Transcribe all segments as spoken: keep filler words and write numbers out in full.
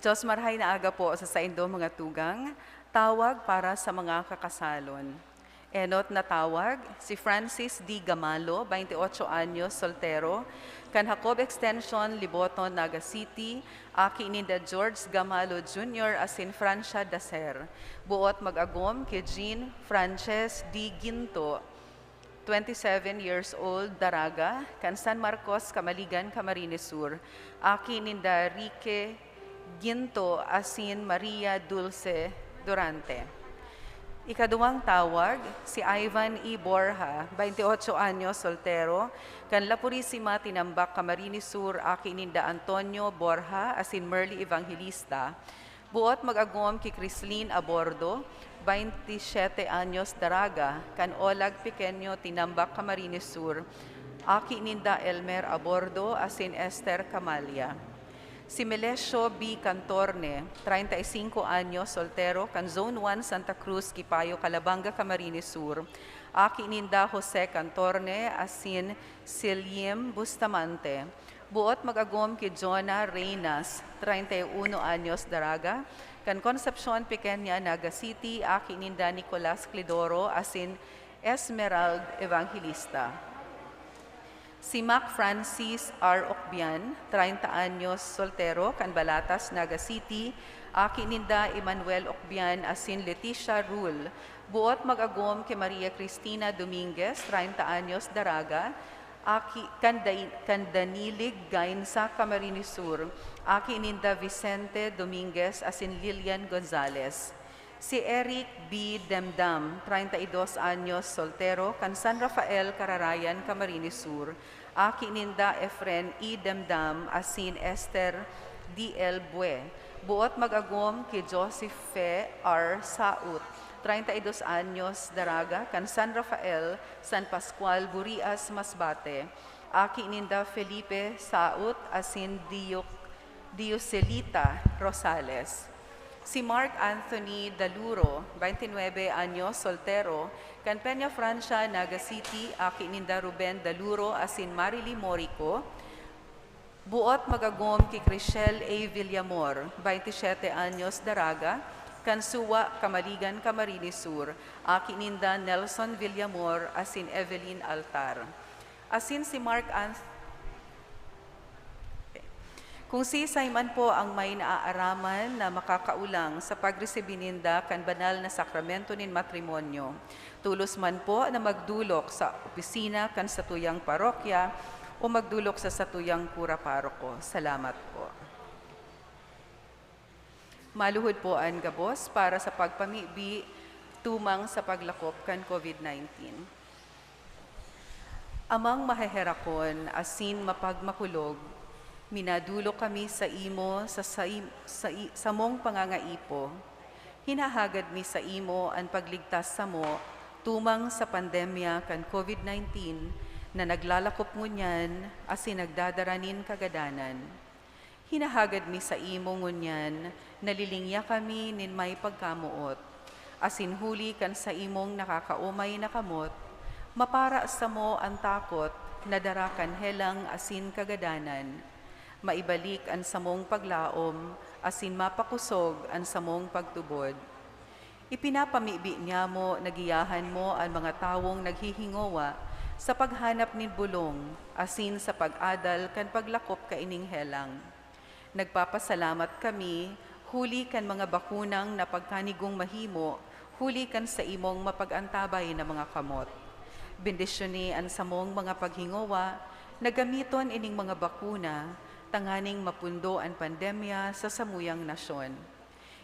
Diyos, marhay na aga po sa saindo mga tugang. Tawag para sa mga kakasalon. Enot na tawag, si Francis D. Gamalo, twenty-eight anyos, soltero, kan Jacob Extension, Liboton, Naga City, aki ninda George Gamalo Junior asin Francia Dacer. Buot mag-agom ki Jean Frances D. Ginto, twenty-seven years old, Daraga, kan San Marcos, Camaligan, Camarines Sur, aki ninda Rique Ginto asin Maria Dulce Durante. Ikaduwang tawag, si Ivan E. Borja, twenty-eight anyos, soltero, kan La Purisima, Tinambac, Camarines Sur, aki ninda Antonio Borja asin Merly Evangelista. Buot mag-agom ki Crislin Abordo, twenty-siete anyos, Daraga, kan Olag Pequeño, Tinambac, Camarines Sur, aki ninda Elmer Abordo asin Esther Camalia. Si Melesio B. Cantorne, treinta y cinco anyos, soltero, kan Zone one, Santa Cruz, Quipayo, Calabanga, Camarines Sur, aki ninda Jose Cantorne asin Silyim Bustamante. Buot mag-agom ki Jonah Reynas, treinta y uno anyos, Daraga, kan Concepcion Pequeña, Naga City, aki ninda Nicolas Clidoro asin Esmerald Evangelista. Si Mac Francis R. Ocbian, treinta anyos, soltero, kan Balatas, Naga City, aki ninda Emmanuel Ocbian asin Leticia Rul. Buot mag-agom ki Maria Cristina Dominguez, treinta anyos, Daraga, aki kan Dai-, kan Danilig, Gainsa, Camarines Sur, aki ninda Vicente Dominguez asin Lilian Gonzalez. Si Eric B. Demdam, treinta y dos anyos, soltero, kan San Rafael, Cararayan, Camarines Sur, aki ninda Efren E. Demdam asin Esther D. L. Bue. Buot mag-agom ki Josephe R. Saut, treinta y dos anyos, Daraga, kan San Rafael, San Pascual, Burias, Masbate, aki ninda Felipe Saut asin Diuk-, Dioselita Rosales. Si Mark Anthony Daluro, twenty-nuebe anyos, soltero, kan Peña Francia, Naga City, aki ninda Ruben Daluro asin Marily Morico. Buot mag-agom ki Chriselle A. Villamor, twenty-siete anyos, Daraga, kan Suwa, Camaligan, Camarines Sur, aki ninda Nelson Villamor asin Evelyn Altar. Asin si Mark Anth-, Kung siisay man po ang may naaaraman na makakaulang sa pagresibi ninda kan banal na sakramento nin matrimonyo, tolos man po na magdolok sa opisina kan satuyang parokya o magdolok sa satuyang kura paroko. Salamat po. Maluhod po an gabos para sa pagpamibi tumang sa paglakop kan COVID nineteen. Amang maheherakon asin mapagmakulog, minadolok kami saimo sa sai-, sa i-, samong pangangaipo. Hinahagad mi saimo an pagligtas samo tumang sa pandemya kan COVID nineteen na naglalakop ngunyan asin nagdadara nin kagadanan. Hinahagad mi saimo ngunyan na lilingya kami nin may pagkamoot, asin huli kan saimong nakakaomay na kamot, mapara samo an takot na dara kan helang asin kagadanan. Maibalik an samong paglaom asin mapakosog an samong pagtubod. Ipinapamibi niyamo na giyahan mo an mga tawong naghihingowa sa paghanap nin bolong asin sa pag-adal kan paglakop kaining helang. Nagpapasalamat kami huli kan mga bakunang napagkanigong mahimo huli kan saimong mapag-antabay na mga kamot. Bendisyoni an samong mga paghingowa na gamiton ining mga bakuna tanganing mapundo an pandemya sa samuyang nasyon.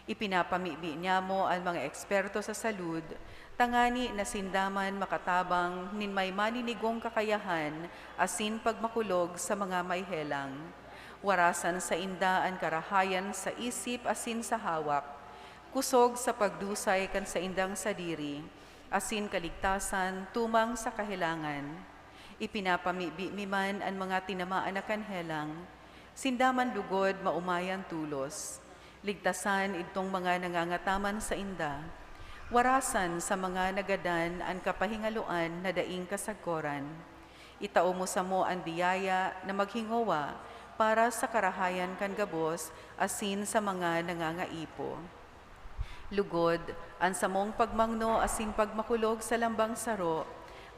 Ipinapamibi niyamo an mga eksperto sa salud, tangani na sinda man makatabang nin may maninigong kakayahan asin pagmakulog sa mga may helang. Warasan sainda an karahayan sa isip asin sa hawak, kusog sa pagdusay kan saindang sadiri, asin kaligtasan tumang sa kahelangan. Ipinapamibi mi man an mga tinamaan na kan helang, sinda man lugod maomayan tolos. Ligtasan idtong mga nangangataman sainda. Warasan sa mga nagadan an kapahingaloan na daing kasagkoran. Itao mo samo an biyaya na maghingowa para sa karahayan kan gabos asin sa mga nangangaipo. Lugod, an samong pagmangno asin pagmakulog sa lambang saro,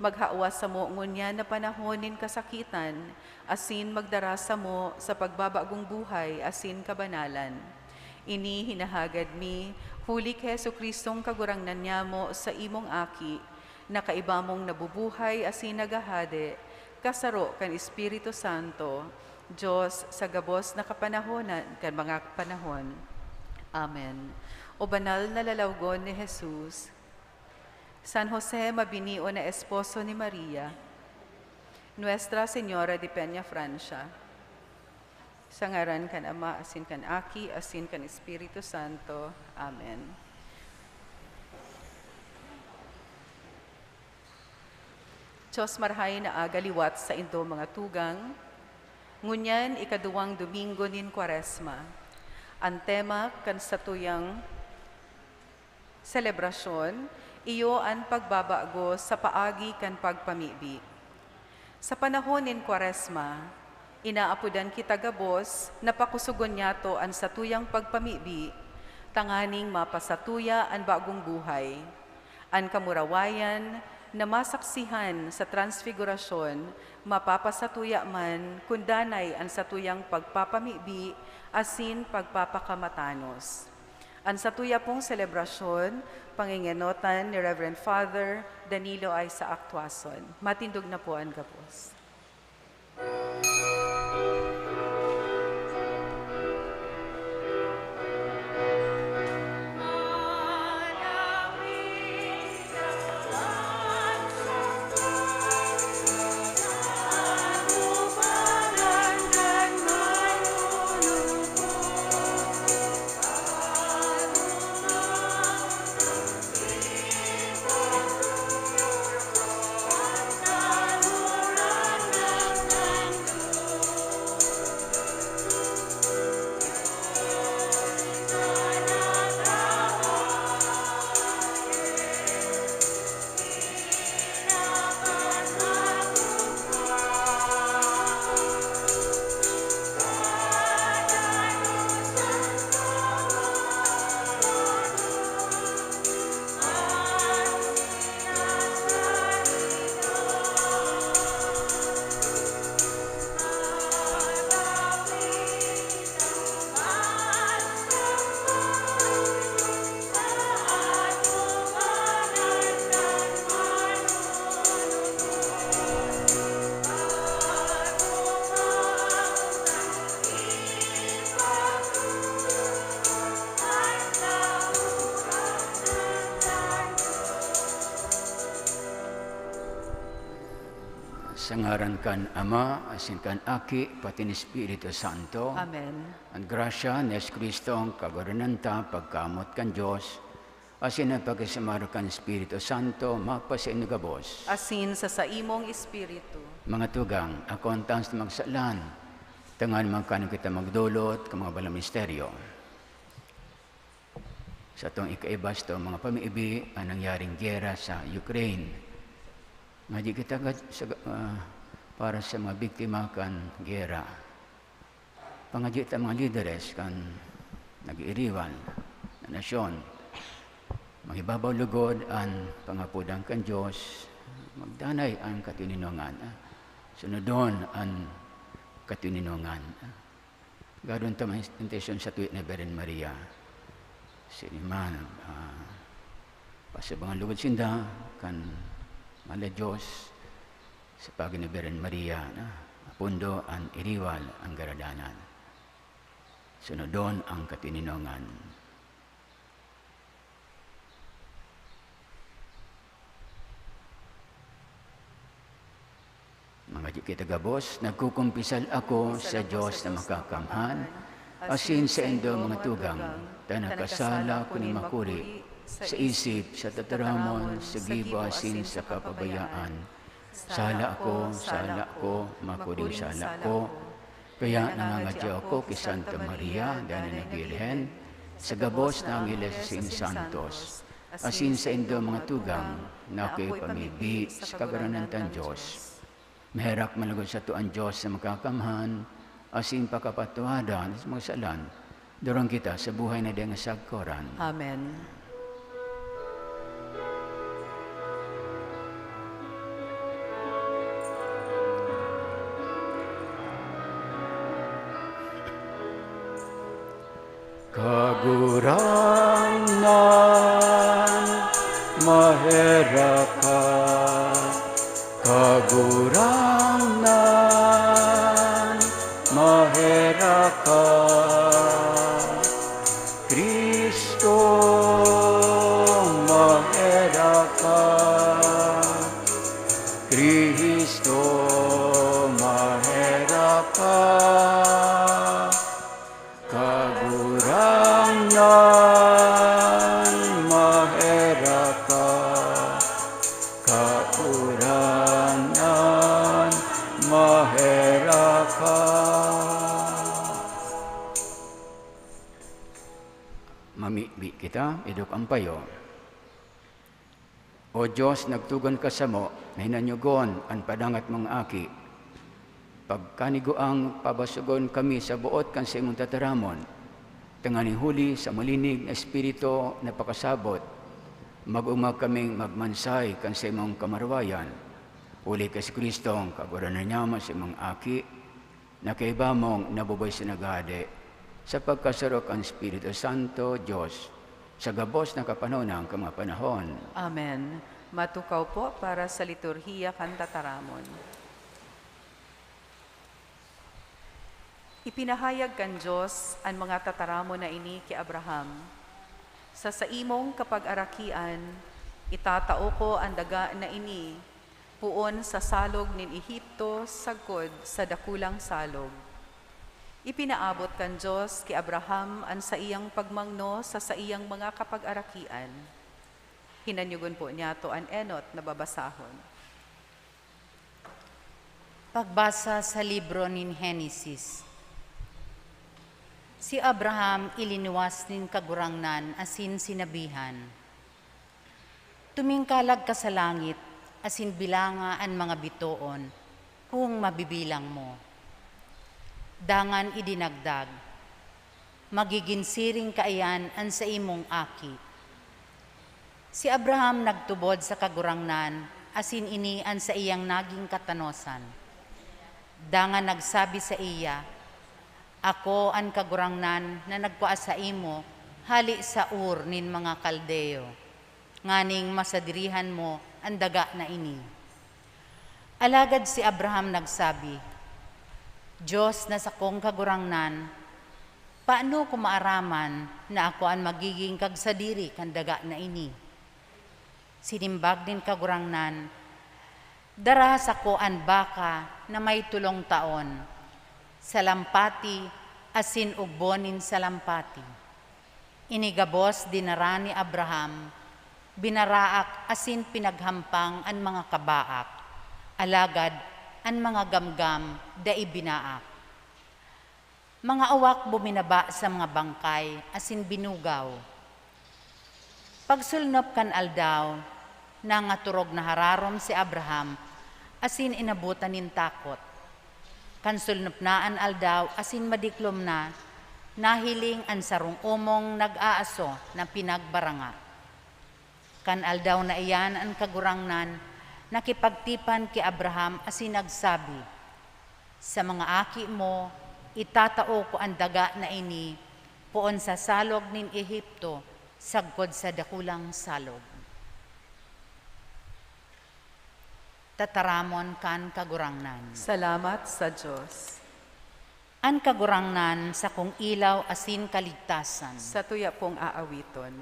maghawa samo ngunyan na panahon nin kasakitan, asin magdara samo sa pagbabagong buhay asin kabanalan. Ini hinahagad mi, huli ki Jesu-Cristong Kagurangnan nyamo sa imong Aki, na kaiba mong nabubuhay asin naghahade, kasaro kan Espiritu Santo, Dios sa gabos na kapanahonan kan mga panahon. Amen. O banal na lalawgon ni Jesus, San Jose, mabinio na esposo ni Maria, Nuestra Señora de Peña Francia, sa ngaran kan Ama, asin kan Aki, asin kan Espiritu Santo. Amen. Dios, marahay na aga liwat saindo, mga tugang. Ngunyan, ikaduwang Domingo nin Kwaresma. An tema kan satuyang selebrasyon, iyo an pagbabago sa paagi kan pagpamibi. Sa panahon nin Kwaresma, inaapodan kita gabos na pakosogon nyato an satuyang pagpamibi, tanganing mapasatuya an bagong buhay. An kamurawayan na masaksihan sa Transfigurasyon, mapapasatuya man kun danay an satuyang pagpapamibi asin pagpapakamatanos. An satuya pong selebrasyon, pangingenotan ni Reverend Father Danilo Isaac Tuason. Matindog na po an gabos. Sa ngaran kan Ama, asin kan Aki, pati ni Espiritu Santo. Amen. An grasya ni Jesu-Cristo, an Kagurangnan ta, pagkamoot kan Dios, asin an pakisumaro kan Espiritu Santo, mapasaindo gabos. Asin sa saimong espiritu. Mga tugang, ako an taas na magsalan, tanganing magkanon kita magdolot kan mga balang misteryo. Satong ikaiba, satong mga pamibi, an nangyaring gera sa Ukraine. Ngadyi kita gad-, sa, ah, para sa mga biktima kan gera. Pangadyi ta mga lideres kan nag-iiriwal na nasyon. Maghibabaw lugod an pangapodan kan Dios, magdanay an katininongan, ah, sunodon an katininongan. Gadon ta mga intensyon sa tuya na Birhen Maria. Sini man, ah, pasubangan lugod sinda kan mahal na Dios sa pagi ni Birhen Maria, na mapundo an iriwal an garadanan. Sunodon an katininongan. Mga di kita gabos, nagkukumpisal ako sa Dios na Makakamhan, asin saindo, mga tugang, ta nakasala ako nin makuri, sa isip, sa tataramon, sa gibo, asin sa kapabayaan. Sala ako, sala ako, makuring sala ako. Kaya nangangadya ako ki Santa Maria, Dana na Birhen, sa gabos na angeles asin santos, asin saindo, mga tugang, na akoy pamibi sa Kagurangnan tang Dios. Maherak man lugod sato an Dios na Makakamhan, asin pakapatuwadan sa mga salan, durang kita sa buhay na dai nasagkoran. Amen. Kagurangnan, maherak ka. Kagurangnan, maherak ka. Cristo, maherak ka. Cristo, maherak ka. Kagurangnan, maherak ka. Kagurangnan, maherak ka. Mamibi kita, idok an payo. O Dios, nagtugon ka samo na hinanyogon an padangat mong aki. Pagkaniguang pabasogon kami sa boot kan saimong tataramon, tanganing huli sa malinig na espiritu na pakasabot, mag-uma kaming magmansay kan saimong kamarawayan. Huli ki Jesu-Cristo, an Kagurangnan niya, saimong Aki, na kaiba mong nabubuhay sa naghahade, sa pagkasaro kan Espiritu Santo, Dios, sa gabos na kapanahonan kan mga panahon. Amen. Matukaw po para sa liturhiya kan tataramon. Ipinahayag kan Dios an mga tataramon na ini ki Abraham, "Sa saimong kapagarakian, itatao ko an daga na ini poon sa salog nin Egipto sagkod sa dakulang salog." Ipinaabot kan Dios ki Abraham an saiyang pagmangno sa saiyang mga kapagarakian. Hinanyogon po niyato an enot na babasahon. Pagbasa sa libro nin Henesis. Si Abraham ilinuwas nin Kagurangnan asin sinabihan, "Tumingkalag ka sa langit asin bilanga an mga bitoon, kun mabibilang mo." Dangan idinagdag, "Magigin siring kaiyan an saimong aki." Si Abraham nagtubod sa Kagurangnan, asin ini an saiyang nagin katanosan. Dangan nagsabi saiya, "Ako an Kagurangnan na nagkua saimo hale sa Ur nin mga Kaldeo, nganing masadirihan mo an daga na ini." Alagad si Abraham nagsabi, "Dios na sakong Kagurangnan, paano ko maaraman na ako an magigin kagsadiri kan daga na ini?" Sinimbag nin Kagurangnan, "Daraha sako an baka na may tolong taon, salampati asin ugbo nin salampati." Ini gabos dinara ni Abraham, binaraak asin pinaghampang an mga kabaak, alagad an mga gamgam dai binaak. Mga uwak buminaba sa mga bangkay asin binugaw. Pagsulnop kan aldaw, nangaturog na hararom si Abraham asin inabotan nin takot. Kan sulnop na an aldaw asin madiklom na, nahiling an sarong omong nag-aaso na pinagbaranga. Kan aldaw na iyan an Kagurangnan nakipagtipan ki Abraham asin nagsabi, "Sa mga aki mo, itatao ko an daga na ini poon sa salog nin Egipto sagkod sa dakulang salog." Tataramon kan Kagurangnan. Salamat sa Dios. An Kagurangnan, sakong ilaw asin kaligtasan. Satuya pong aawiton.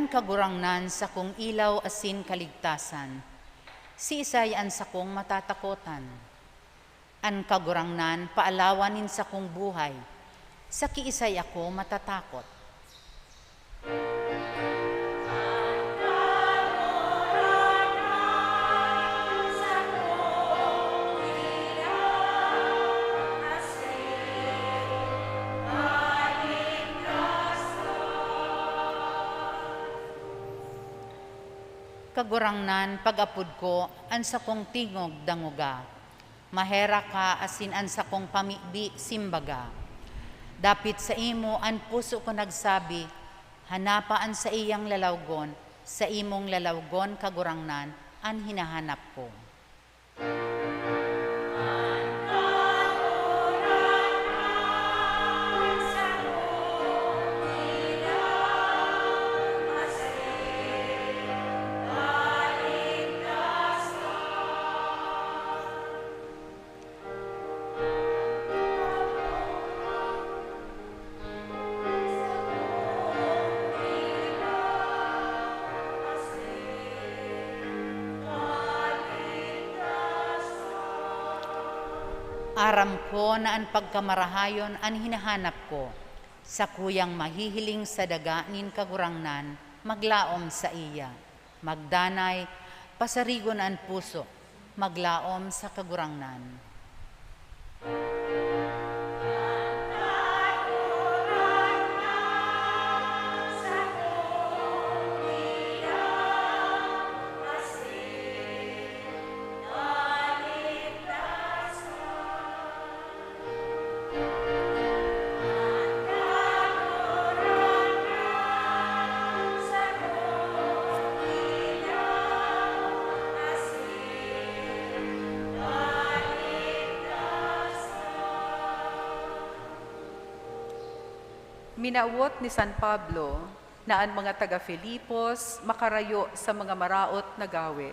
Kagurangnan, sakong ilaw asin kaligtasan, siisay an sakong matatakotan? An Kagurangnan, paalawan nin sakong buhay, sa kiisay ako matatakot? Kagurangnan, pag-apod ko, an sakong tingog dangoga. Maherak ka asin an sakong pamibi simbaga. Dapit saimo an puso ko nagsabi, "Hanapa an saiyang lalawgon, saimong lalawgon, Kagurangnan, an hinahanap ko." Aram ko na an pagkamarahayon an hinahanap ko. Sakuyang mahihiling sa daga nin Kagurangnan, maglaom saiya. Magdanay, pasarigon an puso, maglaom sa Kagurangnan. Minawot ni San Pablo na an mga taga Filipos makarayo sa mga maraot na gawe.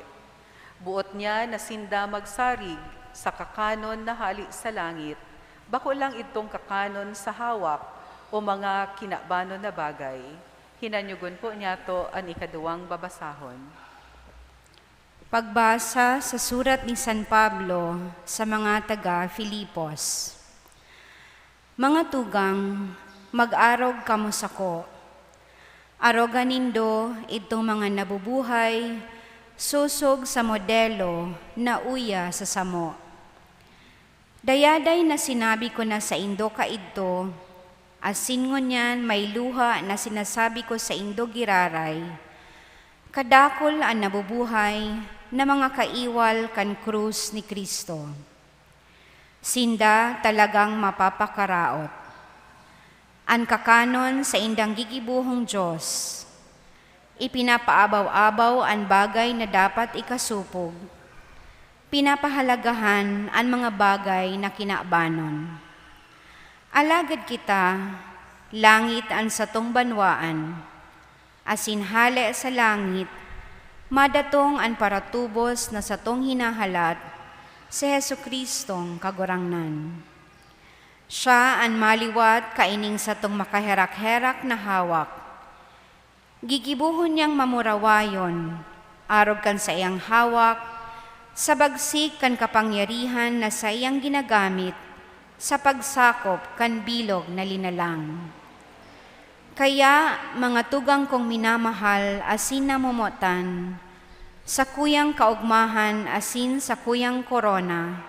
Boot niya na sinda magsarig sa kakanon na hale sa langit, bako lang idtong kakanon sa hawak o mga kinabanon na bagay. Hinanyogon po niyato an ikaduwang babasahon. Pagbasa sa surat ni San Pablo sa mga taga Filipos. Mga tugang, mag-arog kamo sako. Aroga nindo idtong mga nabubuhay sosog sa modelo na uya sa samo. Dayaday na sinabi ko na saindo kaidto, asin ngunyan may luha na sinasabi ko saindo giraray, kadakul an nabubuhay na mga kaiwal kan krus ni Cristo. Sinda talagang mapapakaraot. An kakanon saindang gigibohong Dios, ipinapaabaw-abaw an bagay na dapat ikasopog, pinapahalagahan an mga bagay na kinabanon. Alagad kita, langit an satong banwaan, asin hale sa langit, madatong an paratubos na satong hinahalat, si Jesu-Cristong Kagurangnan. Siya an maliwat kaining satong makaherak-herak na hawak. Gigibohon niyang mamurawayon, arog kan saiyang hawak, sa bagsik kan kapangyarihan na saiyang ginagamit sa pagsakop kan bilog na linalang. Kaya, mga tugang kong minamahal asin namomotan, sakuyang kaogmahan asin sakuyang korona,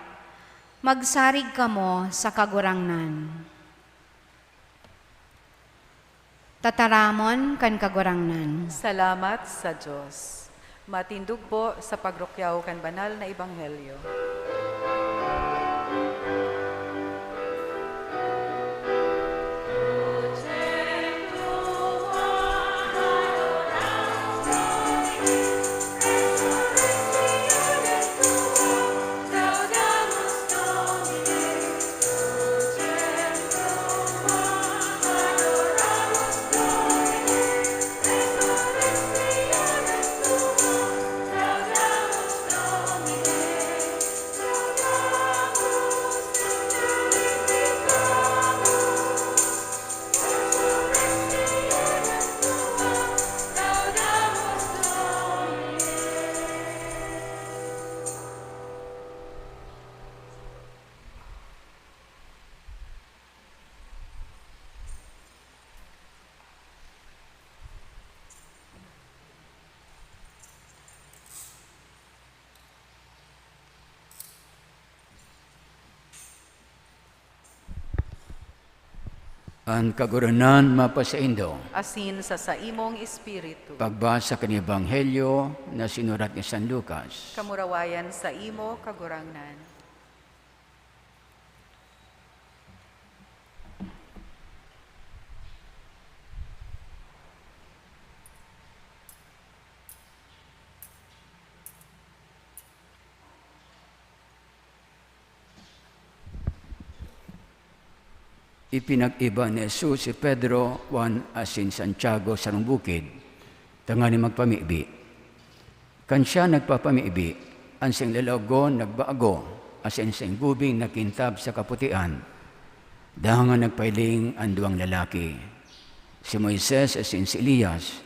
magsarig kamo sa Kagurangnan. Tataramon kan Kagurangnan. Salamat sa Dios. Matindog po sa pagrukyaw kan banal na ebanghelyo. An Kagurangnan mapasaindo. Asin sa saimong espiritu. Pagbasa kan Ebanghelyo na sinurat ni San Lucas. Kamurawayan saimo, Kagurangnan. Ipinag-iba ni Jesus si Pedro, Juan, asin Santiago sa sarong bukid, tanganing magpamibi. Kan siya nagpapamibi, an saiyang lalawogon nagbago, asin an saiyang gubing nagkintab sa kaputian. Dangan nagpahiling an duwang lalaki, si Moises asin si Elias,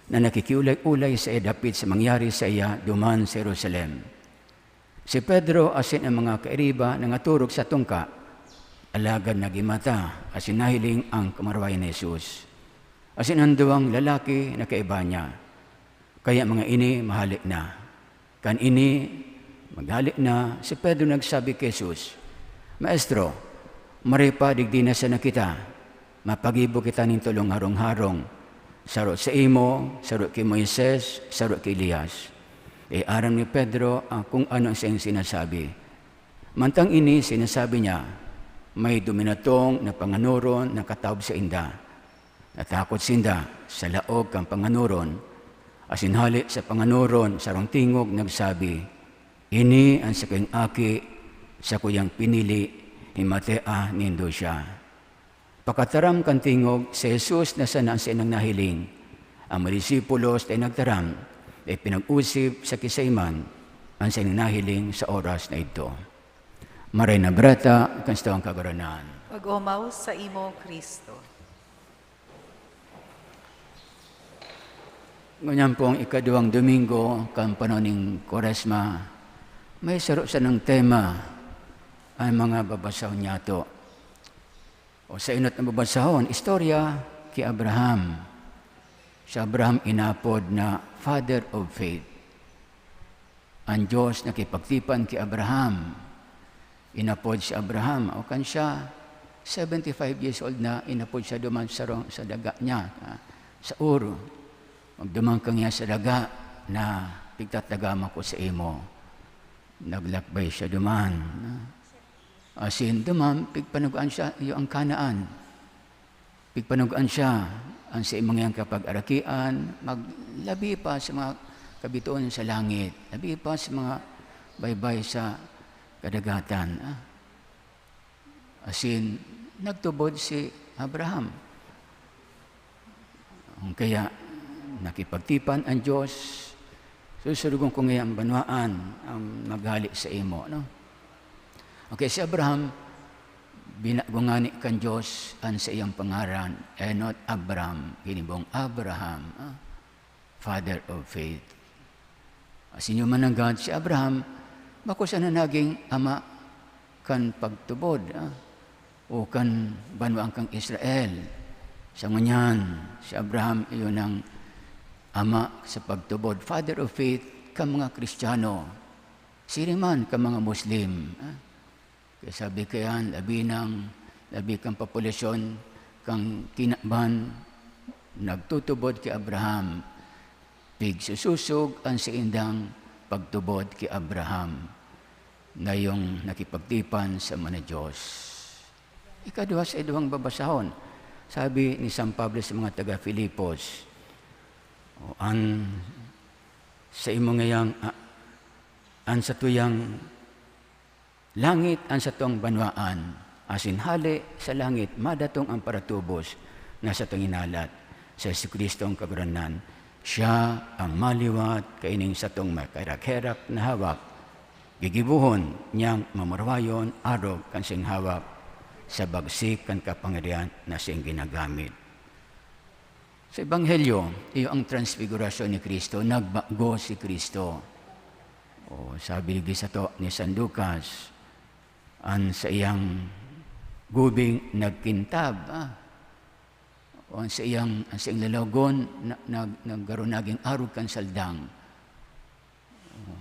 na nakikiolay-olay saiya dapit sa mangyari saiya duman sa Jerusalem. Si Pedro asin an mga kairiba nangatorog sa tungka, alagad nagimata asin nahiling an kamurawayan ni Jesus, asin an duwang lalaki na kaiba niya. Kaya mga ini mahale na. Kan ini maghale na, si Pedro nagsabi ki Jesus, "Maestro, maray pa digdi na sana kita. Mapagibo kita nin tolong harong-harong, saro saimo, saro ki Moises, saro ki Elias." Kaya aram ni Pedro ang kung ano an saiyang sinasabi. Mantang ini sinasabi niya, may duminatong na panganoron na kataob sainda. Natakot sinda sa laog kan panganoron, asin hale sa panganoron sarong tingog nagsabi, "Ini an sakuyang aki, sakuyang pinili, himatea nindo siya." Pakataram kan tingog, si Jesus na sana an saindang nahiling. An mga disipulos dai nagtaram, dai pinag-osip sa kisaimon an saindang nahiling sa oras na idto. Maray na Bareta kan satuyang Kagurangnan. Pag-omaw saimo, Cristo. Ngunyan pong ikaduwang Domingo kan panahon nin Kwaresma, may saro sanang tema an mga babasahon niyato. O sa enot na babasahon, istorya ki Abraham. Si Abraham inapod na Father of Faith. An Dios nakipagtipan ki Abraham. Inapod si Abraham, o kan siya, seventy-five years old na, inapod siya duman sa rong, sa daga niya, ah, sa Ur. Magduman ka niya sa daga na pigtatagaman ko sa imo. Naglakbay siya duman. Asin duman, pigpanugaan siya, iyo ang Canaan. Pigpanugaan siya, an saimong iyang kapag-arakian, maglabi pa sa mga kabitoon sa langit, labi pa sa mga baybay sa kadagatan. Ah. Asin, nagtubod si Abraham. Kaya, nakipagtipan an Dios, "Susurugon ko ngaya an banwaan, ang maghale saimo," no? Okay, si Abraham, binago ngani kan Dios an saiyang pangaran, enot Abram, ginibong Abraham, ah, Father of Faith. Asin iyo mananggad si Abraham, bako sana naging ama kan pagtubod, ah, o kan banwaan kan Israel. Sa ngunyan, si Abraham iyo nang ama sa pagtubod, Father of Faith, kan mga Kristiyano. Siring man kan mga Muslim, ah. Kaya sabi kayan, labi nang, labi kan populasyon kan kinaban, nagtutubod ki Abraham. Pigsusosog an saindang pagtubod ki Abraham, na iyong nakipagtipan sa mga Dios. Ikaduwa sa iduhang babasahon, sabi ni San Pablo sa mga taga Filipos, "O an sa imo ngayang, ah, an satuyang langit an satong banwaan, asin hale sa langit madatong an paratubos na satong hinalat, si Jesu-Cristo an Kagurangnan. Siya an maliwat kaining satong makaherak-herak na hawak, gigibohon niyang mamurawayon arog kan saiyang hawak sa bagsik kan kapangyarihan na saiyang ginagamit." Sa Ebanghelyo, iyo ang transfigurasyon ni Cristo, nagbago si Cristo. O, sabi digdi sato ni San Lucas, an saiyang gubing nagkintab, ah. O, an saiyang, an saiyang lalawogon na, nag-, naggaro nagin arog kan saldang. O,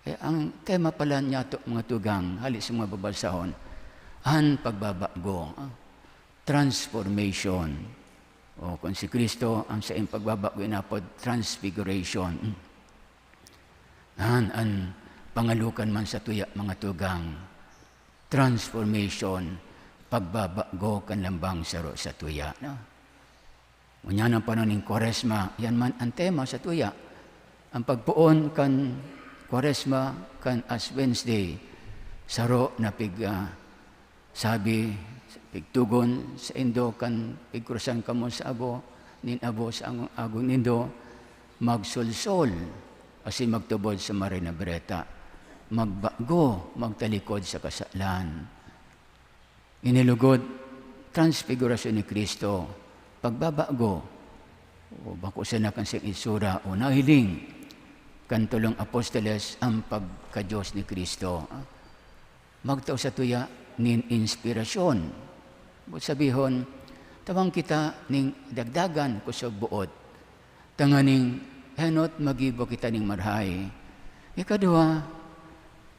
Eh, ang tema pala niyato, mga tugang, hali sa mga babasahon, an pagbabago, ah. transformation. O kung si Kristo, ang saiyang pagbabago inapod transfiguration. Yan an pangalukan man sa tuya, mga tugang. Transformation, pagbabago kan lambang saro sa tuya, no? Ngunyan ang panahon nin Kwaresma, yan man ang tema sa tuya. Ang pagpoon kan Kwaresma, kan Ash Wednesday, saro na pig, ah, sabi, pigtugon saindo kan pigkrusan kamo sa abo, nin abo sa ang-, ago nindo, magsolsol, asin magtubod sa Maray na Bareta. Magbago, magtalikod sa kasalan. Inilugod, transfigurasyon ni Cristo, pagbabago. O bako sana kan siyang itsura o nahiling kan tolong apostoles ang pagka-Diyos ni Cristo. Magtao sa tuya nin inspirasyon. Boot sabihon, tawan kita nin dagdagan kusog boot, tanganing henot magibo kita nin marahay. Ikaduha,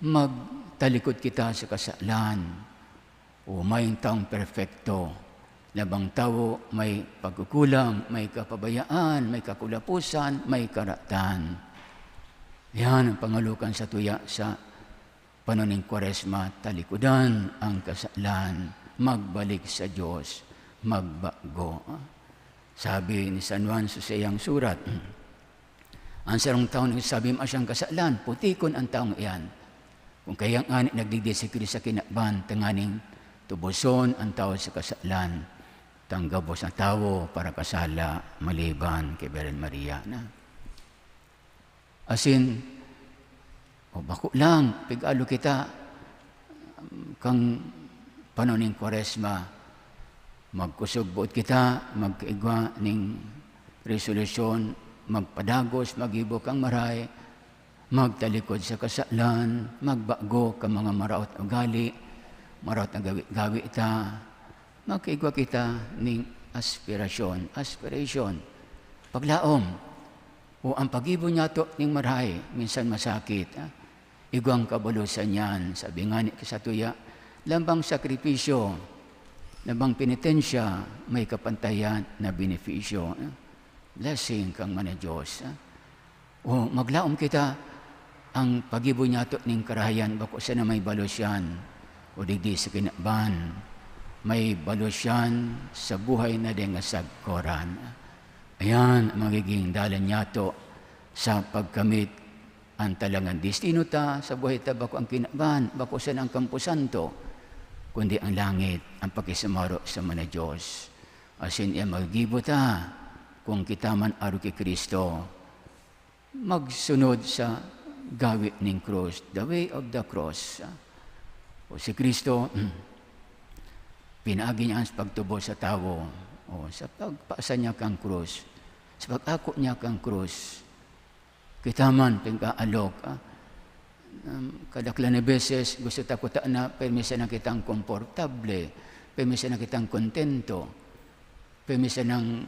magtalikod kita sa kasalan. O mayong taong perpekto, labang tawo, may pagkukulang, may kapabayaan, may kakulaposan, may karatan. Yan ang pangalukan sa tuya sa panahon nin Kwaresma, talikodan ang kasalan, magbalik sa Diyos, magbago. Sabi ni San Juan sa saiyang surat, "Ang sarong tawo nagsasabi, 'Mayo siyang kasalan,' putikon an tawong iyan. Kung kaya ngani nagdigdi si Cristo sa kinaban, tanganing tuboson an tawo sa kasalan, ta an gabos na tawo parakasala maliban ki Birhen Maria na." Asin, o bako lang, pig-alo kita, um, kan panahon nin Kwaresma, magkusog boot kita, magkaigwa nin resolusyon, magpadagos, maggibo kan marahay, magtalikod sa kasalan, magbago kan mga maraot na ugali, maraot na gawi-gawi ta, magkaigwa kita nin aspirasyon, aspiration, paglaom. O ang paggibo niyato nin marahay, minsan masakit, ah. Igwang kabalosan niyan, sabi ngani ki sa tuya, lambang sakripisyo, lambang penitensya, may kapantayan na benepisyo, ah. Blessing kan Ama na Diyos, ah. O maglaom kita, ang paggibo niyato nin karahayan bako sana may balos iyan, o digdi sa kinaban, may balos iyan sa buhay na dai nga sagkoran. Ayan ang magiging dalan niyato sa pagkamit an talagang destino ta sa buhay ta, bako ang kinaban, bako sana ang kamposanto, kundi ang langit, ang pakisumaro sa Ama na Diyos. Asin iya magigibo ta, kung kita man arog ki Cristo, magsunod sa gawe nin krus, the way of the cross. O si Cristo, pinaagi niya an pagtubos sa tawo, o sa pagpasan niya kan krus, sa pag-ako niya kan krus. Kita man, pag-aalok, ah, um, kadaklan na beses, gusto ta kutana, pirmi sana kitang komportable, pirmi sana kitang kontento, pirmi sanang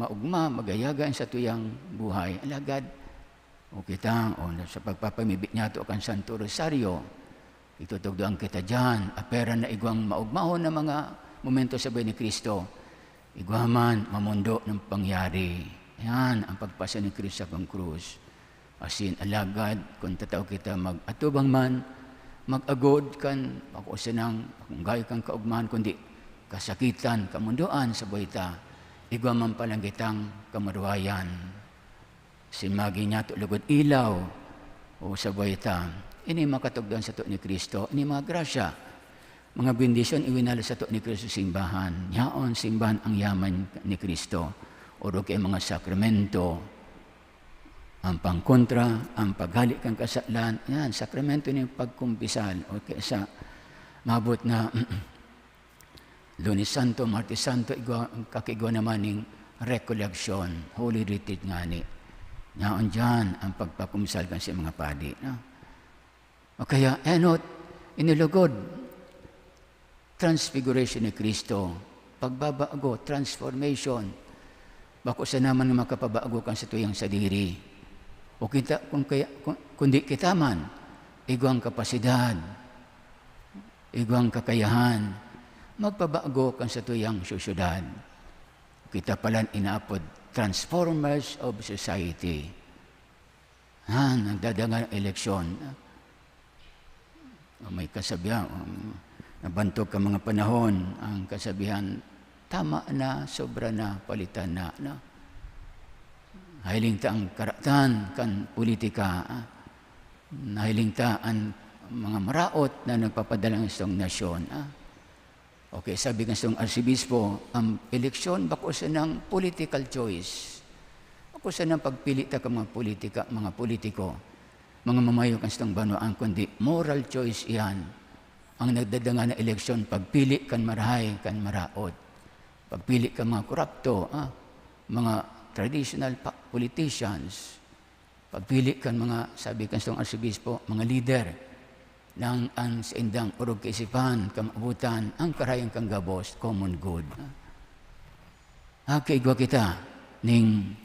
maogma, magayaga an satuyang buhay. Alagad, o kita, o sa pagpapamibi niyato kan Santo Rosario, itutugdoan kita diyan, apera na igwang maogmahon na mga momento sa buhay ni Cristo. Igwa man, mamondo ng pangyari. Yan ang pagpasa ni Cristo sa krus. Asin, alagad, kun tatao kita mag-atubang man, mag-agod kan, bako sanang, kung gayo kan kaogmahan, kundi kasakitan, kamondoan sa buhay ta, igwa man palan kitang kamarwayan. Asin magin niyato lugod ilaw, o sa buhay ta. Ini makatugdan sato ni Cristo, ini mga grasya, mga bendisyon iwinalo sato ni Cristo sa simbahan. Yaon, simbahan ang yaman ni Cristo. Orog kay mga sakramento, ang pangkontra, ang paghali kan kasalan, yan, sakramento nin pagkumpisal. O kaya sa maabot na Lunes Santo, Martes Santo, igwa, kakigwa naman ning Recollection, Holy Retreat ngani. Yaon diyan ang pagpakumpisal kan sa mga padi, no? O kaya, enot, inilugod, transfiguration ni Cristo, pagbabago, transformation. Bako sana man nga makapabago kan satuyang sadiri. O kita, kung kaya, kun-, kundi kita man, igwang kapasidad, igwang kakayahan, magpabago kan satuyang sosyedad. Kita palan inaapod transformers of society. Ah, nagdadangog eleksyon. O may kasabihan, um, nabantog ka mga panahon, ang kasabihan, "Tama na, sobra na, palitan na," no? Nahiling ta ang karatan kan politika, ah. Nahiling ta an mga maraot na nagpapadala sa nasyon, ah. Okay, sabi kan satong Arsobispo, ang eleksyon bako sanang political choice. Bako sanang pagpili ta kan mga politika, mga politiko, mga mamayo kan satong banwaan, kundi moral choice iyan. Ang nagdadangog na eleksyon, pagpili kan marahay, kan maraot. Pagpili kan mga korapto, ah, mga traditional pa-, politicians. Pagpili kan mga, sabi kan satong Arsobispo, mga lider, nang an saindang orog kaisipan, kamaabotan, ang karahayan kan gabos, common good. Nagkaigwa kita ning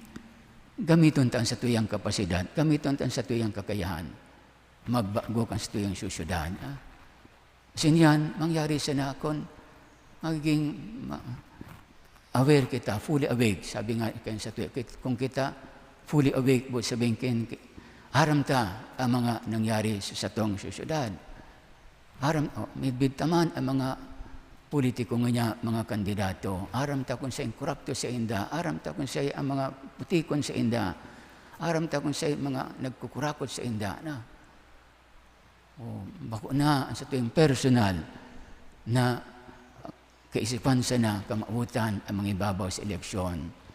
gamiton ta an satuyang kapasidad, gamiton ta an satuyang kakayahan. Magbago kan satuyang sosyedad, ah. Asin yan, mangyari sana kun magiging ma-, aware kita, fully awake. Sabi nga kan satuya, kit-, kung kita fully awake, boot sabihin kin-, ki-, aram ta ang mga nangyari sa satong sosyedad. Aram, oh, midbid ta man ang mga politiko ngunyan, mga kandidato. Aram ta kung saen korapto sainda, aram ta kung saen ang mga putikon sainda, aram ta kung saen mga nagkukurakot sainda, na. Oh, bako na ang satuyang personal na kaisipan sana, kamaabotan, ang mangibabaw sa eleksyon.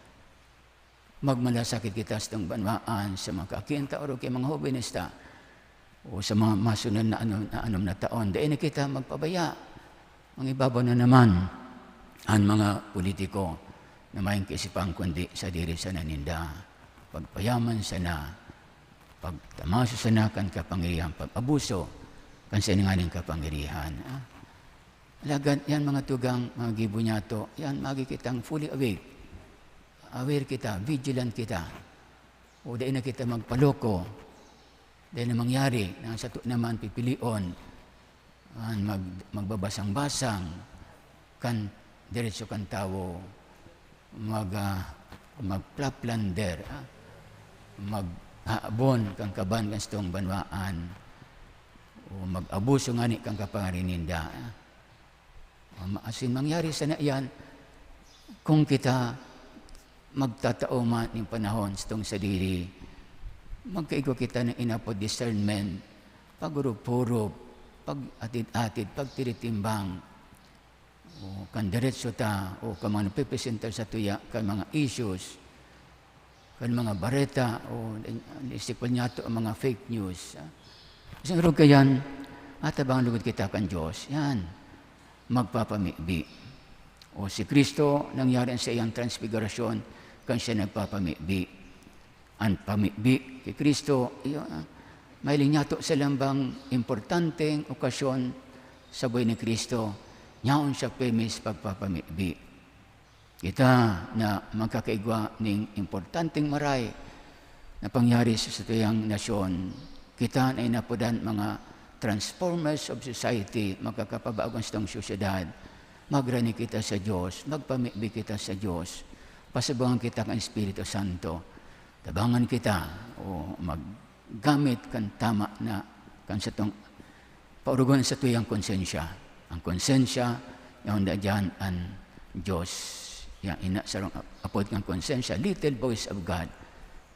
Magmalasakit kita sa satong banwaan, sa mga kaakian ta, o ki mga hobenes ta, o sa mga masunod na anom, na anom na taon. Dai na kita magpabaya. Mangibabaw na naman an mga politiko na mayong kaisipan kundi sadiri sana ninda. Pagpayaman sana, pagtamaso sana kan kapangyarihan, pag-abuso kan sinanganing kapangyarihan. Ah, alagad yan, mga tugang, mga gibo niyato, yan, magi kitang fully awake. Aware kita, vigilant kita. O dai na kita magpaloko. Dai na mangyari na sato naman pipilion an mag-, magbabasang-basang kan diretso kan tawo, mag, ah, magplaplander, ah, maghaabon kan kaban kan satong banwaan, o mag-abuso ngani kan kapangyarihan ninda, ah. Ama, asin mangyari sana iyan kung kita magtatao man nin panahon satong sadiri. Magkaigwa kita nin inapod discernment, pag-urop-urop, pag-atid-atid, pagtiritimbang. O kan diretso ta, o kan mga napipresentar satuya kan mga issues, kan mga bareta, o listikol niyato ang mga fake news, ah. Sa arog kayan, atabangan lugod kita kan Dios. Yan. Magpapamibi. O si Cristo, nangyari an saiyang transfigurasyon, kan siya nagpapamibi. An pamibi ki Cristo, iyo, ah, mahiling niyato sa lambang importanteng okasyon sa buhay ni Cristo, yaon siya pirmi sa pagpapamibi. Kita na magkakaigwa ning importanteng maray na pangyari sa satuyang nasyon. Kita na inapodan mga transformers of society, magkakapabago an satong sosyedad. Magrani kita sa Dios, magpamibi kita sa Dios, pasubangan kita kan Espiritu Santo. Tabangan kita o maggamit kan tama na, kan satong paurugon satuyang konsensya. Ang konsensya, yaon da diyan an Dios. Yan, ina, sarong ap-, apod kan konsensya, little voice of God.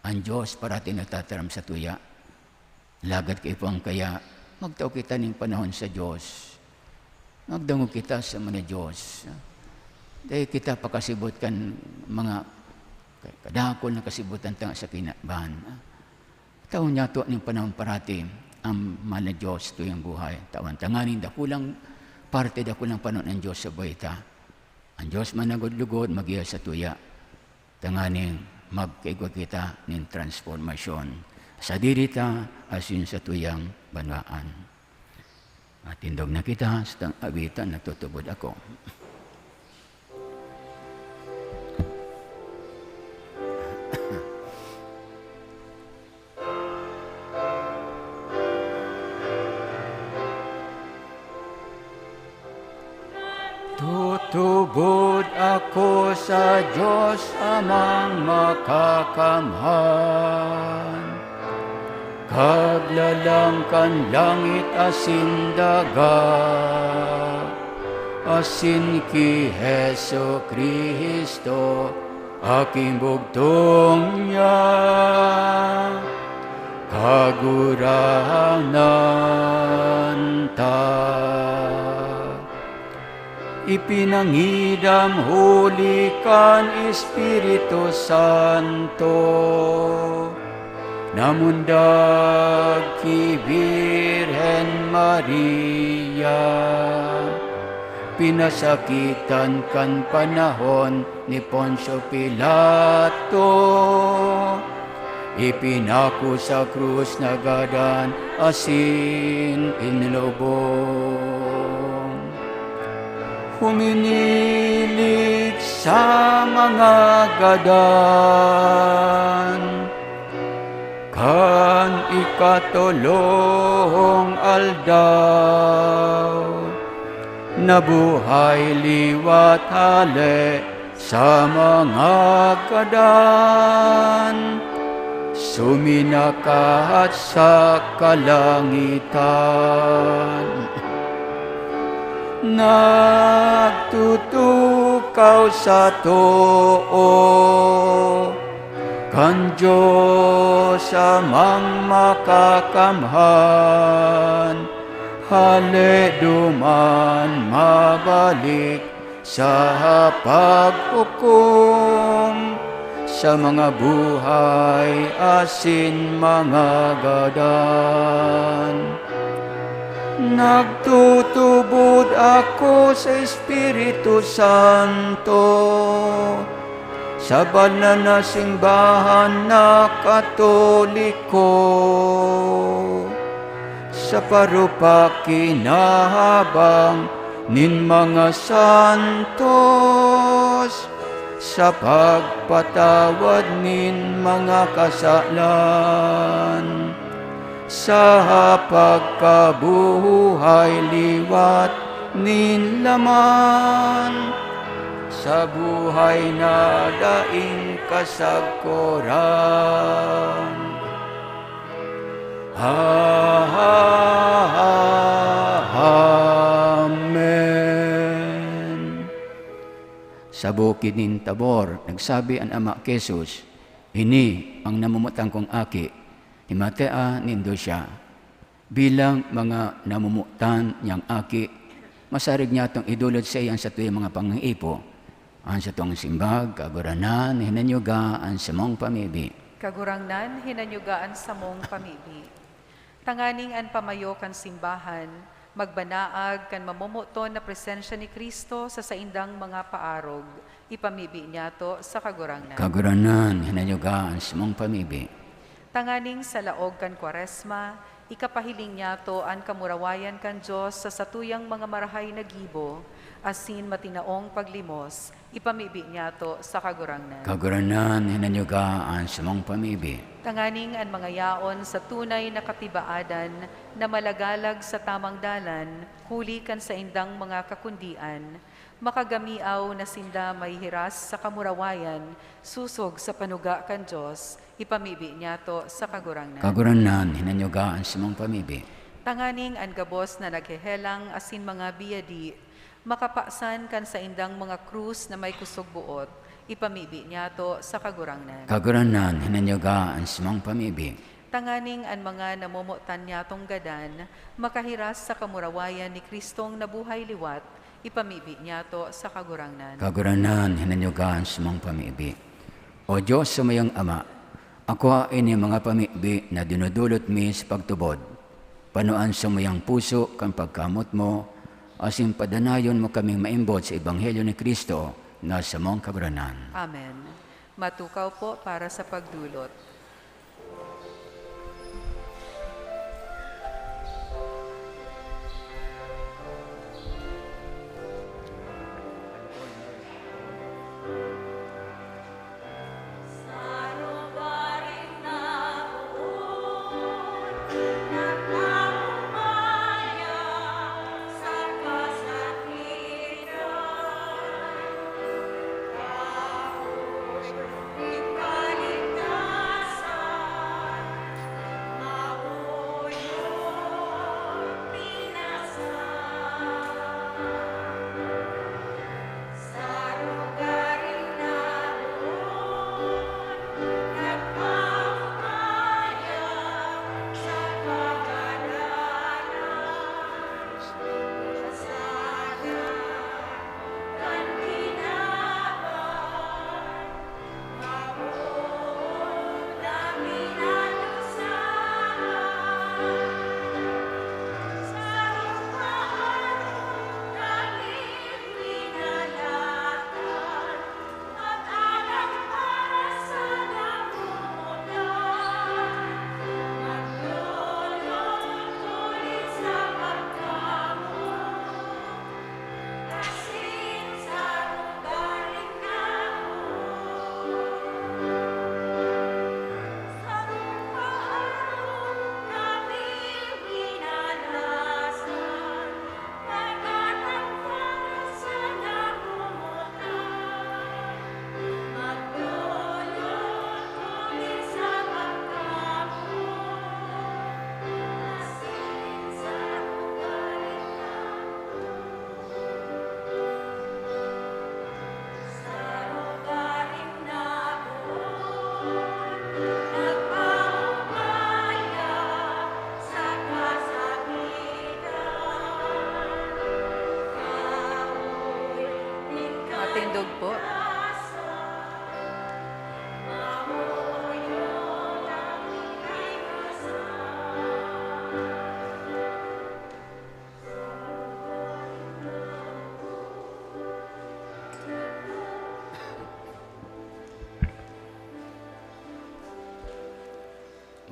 An Dios parati nagtataram satuya. Alagad kaipuhan kaya, magtao kita nin panahon sa Dios. Magdangog kita sa mga Dios. Dai kita pakasibot kan mga kadakul na kasibutan ta sa kinaban. Taon niyato nin panahon parati ang mahal na Dios tuyang buhay. Tawan tanganing dakulang parte, dakulang panahon ang Dios sa buhay ta. Ang Dios managod-lugod, mag-iya satuya. Tanganing magkaigwa kita nin transformasyon. Sadiri ta, asin satuyang banwaan. Matindog na kita, sa tang awitan, nagtutubod ako. Lugod ako sa Dios Amang Makakamhan, Kaglalang kan langit asin daga, asin ki Jesu-Cristo, aking bugtong niya, Kagurangnan ta. Ipinangidam huli kan Espiritu Santo, namundag ki Birhen Maria, pinasakitan kan panahon ni Poncio Pilato, ipinako sa krus, nagadan asin inilubong. Huminilig sa mga gadan, kan ikatolong aldaw, nabuhay liwat hale sa mga gadan, suminakat sa kalangitan. Nagtutukaw sa too kan Dios Amang Makakamhan, hale duman mabalik sa paghukom sa mga buhay asin mga gadan. Nagtutubod ako sa Espiritu Santo, sa banal na simbahan na Katoliko, sa parupak kinahabang nin mga santos, sa pagpatawad nin mga kasalan, sa pagkabuhay liwat nin laman, sa buhay na daing kasagkoran. Amen. Sa bukid nin Tabor, nagsabi an Ama ki Jesus, "Ini an namomotan kong Aki, himatea nindo siya." Bilang mga namomotan niyang aki, masarig niyatong idolot saiya an satuyang mga pangipo. An satong simbag, Kagurangnan, hinanyuga an samong pamibi. Kagurangnan, hinanyuga an samong pamibi. Tanganing an pamayo kan simbahan magbanaag kan mamomoton na presensya ni Cristo sa saindang mga paarog, ipamibi niyato sa Kagurangnan. Kagurangnan, hinanyuga an samong pamibi. Tanganing sa laog kan Kwaresma, ikapahiling niyato an kamurawayan kan Dios sa satuyang mga marahay na gibo, asin matinaong paglimos, ipamibi niyato sa Kagurangnan. Kagurangnan, hinanyuga an samong pamibi. Tanganing an mga yaon sa tunay na katibaadan na malagalag sa tamang dalan, huli kan saindang mga kakundian, makagamiaw na sinda mahihiras sa kamurawayan, sosog sa panuga kan Dios, ipamibi niyato sa Kagurangnan. Kagurangnan, hinanyuga an samong pamibi. Tanganing an gabos na naghehelang asin mga biyadi, makapasan kan saindang mga krus na may kusog boot, ipamibi niyato sa Kagurangnan. Kagurangnan, hinanyuga an samong pamibi. Tanganing an mga namomotan niyatong gadan, makahiras sa kamurawayan ni Cristong nabuhay liwat, ipamibi niyato sa Kagurangnan. Kagurangnan, hinanyuga an samong pamibi. O Dios, samuyang Ama, akua ini mga pamibi na dinodolot mi sa pagtubod. Panoan samuyang puso kan pagkamoot mo, asin padanayon mo kaming maimbot sa ebanghelyo ni Cristo na samong Kagurangnan. Amen. Matukaw po para sa pagdolot.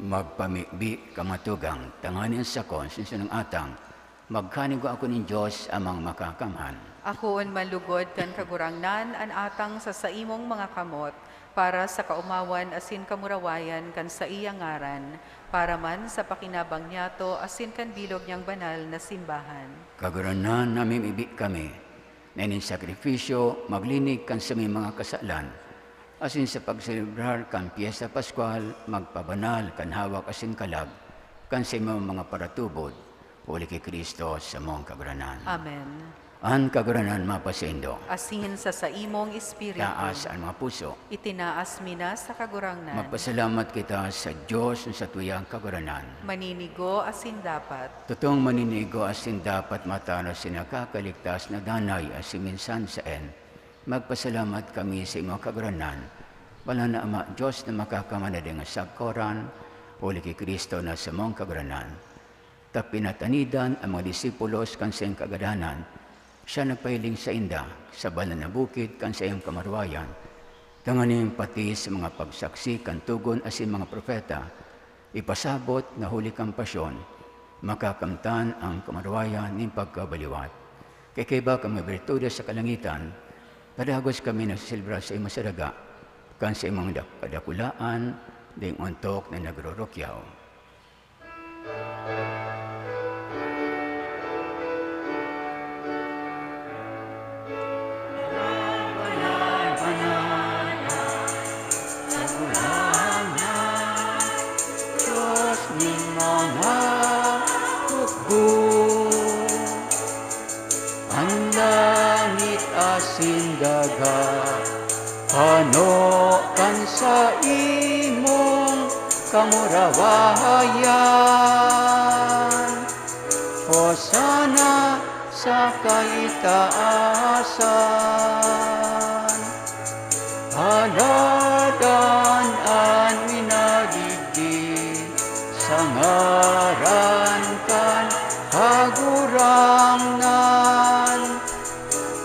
Magpamibi, kamo tugang, tanganing an sakong sensyonong atang magkanigo ako nin Dios Amang Makakamhan. Akoon man lugod kan Kagurangnan an atang sa saimong mga kamot, para sa kaomawan asin kamurawayan kan saiyang ngaran, para man sa pakinabang niyato asin kan bilog niyang banal na simbahan. Kagurangnan, namimibi kami na nin sakrifisyo maglinig kan saming mga kasalan, asin sa pagselebrar kan Pyesta Paskwal, magpabanal kan hawak asin kalag kan saimong mga paratubod, huli ki Cristo samong Kagurangnan. Amen. An Kagurangnan mapasaindo. Asin sa saimong espiritu. Taas an mga puso. Itinaas mi na sa Kagurangnan. Magpasalamat kita sa Dios na satuyang Kagurangnan. Maninigo asin dapat. Totoong maninigo asin dapat, matanos asin nakakaligtas na danay asin minsan saen. Magpasalamat kami sa imo, Kagurangnan, banal na Ama, Dios na makakamanaling sagkoran, huli ki Cristo na samong Kagurangnan. Ta pinatanidan an mga disipulos kan saiyang kagadanan, siya nagpahiling sainda sa banal na bukid kan saiyang kamurawayan, tanganing pati sa mga pagsaksi kan togon asin mga propeta, ipasabot na huli kan pasyon, makakamtan an kamurawayan nin pagkabaliwat. Kaya kaiba kan mga birtudes sa kalangitan, padagos kami nagseselebrar sa imo sa daga, kan sa imong dak-, kadakulaan, daing ontok na nagrurukyaw. Kagurangnan, Dios nin mga hukbo. An langit asin daga, pano kan saimong kamurawayan. Hosana sa kaitaasan. Haladan an minadigdi sa ngaran kan Kagurangnan.